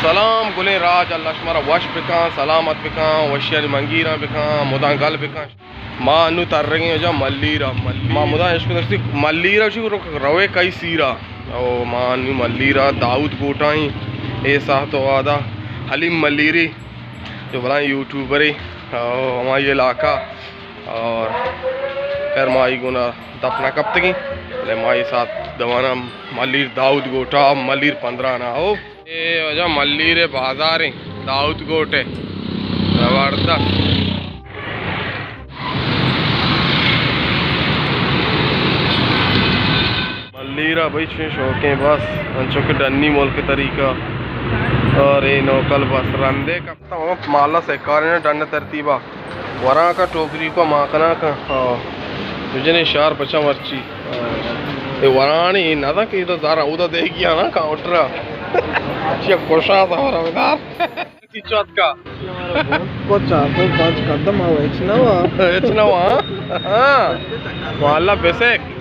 سلام گلیں راج، اللہ شمارا وش بکن، سلامت بکن، وشیانی منگیراں بکن، مدام گل بکن۔ ما انو ترگیں اجا ملیرا، ملیر۔ ما مدام اشکو داشتی ملیرا شو رو-، روے کئی سیرا۔ او ما انو ملیرا داؤد گوٹائیں، اے ساعت و آدا حلیم ملیری، جو بلائیں یوٹیوبرے، او ہمائی علاقہ، اور خیر ما آئی گونا دپ نہ کپتگیں، بلے ما اے ساعت دوانا ملیر داؤد گوٹا، ملیر پندرہ نا ہو۔ اے واجہ ملیر بازار ایں، داؤد گوٹ ءِ۔ زبردست۔ ملیر ءَ بھئی چوشیں شوقیں بس، انچو کہ ڈنی ملک طریقہ۔ اور اے نوکل بس رندے کپتا ہوں، مالا سکارے نا ڈن ترتیبا۔ وراں کا ٹوکری کو ماں کنا کا۔ ہاں۔ تو جنے شار بچا مرچی۔ اے ورانی، اے نہ دا کہ ادا زارا، اودا دے گیا نا کاؤنٹر۔ چیا کوشا سا ورا بدار۔ چی چوت کا؟ کو چار سو پانچ قدم ہو، اچ نہ ہوا۔ اچ نہ ہوا۔ ہاں۔ واللہ بیسک۔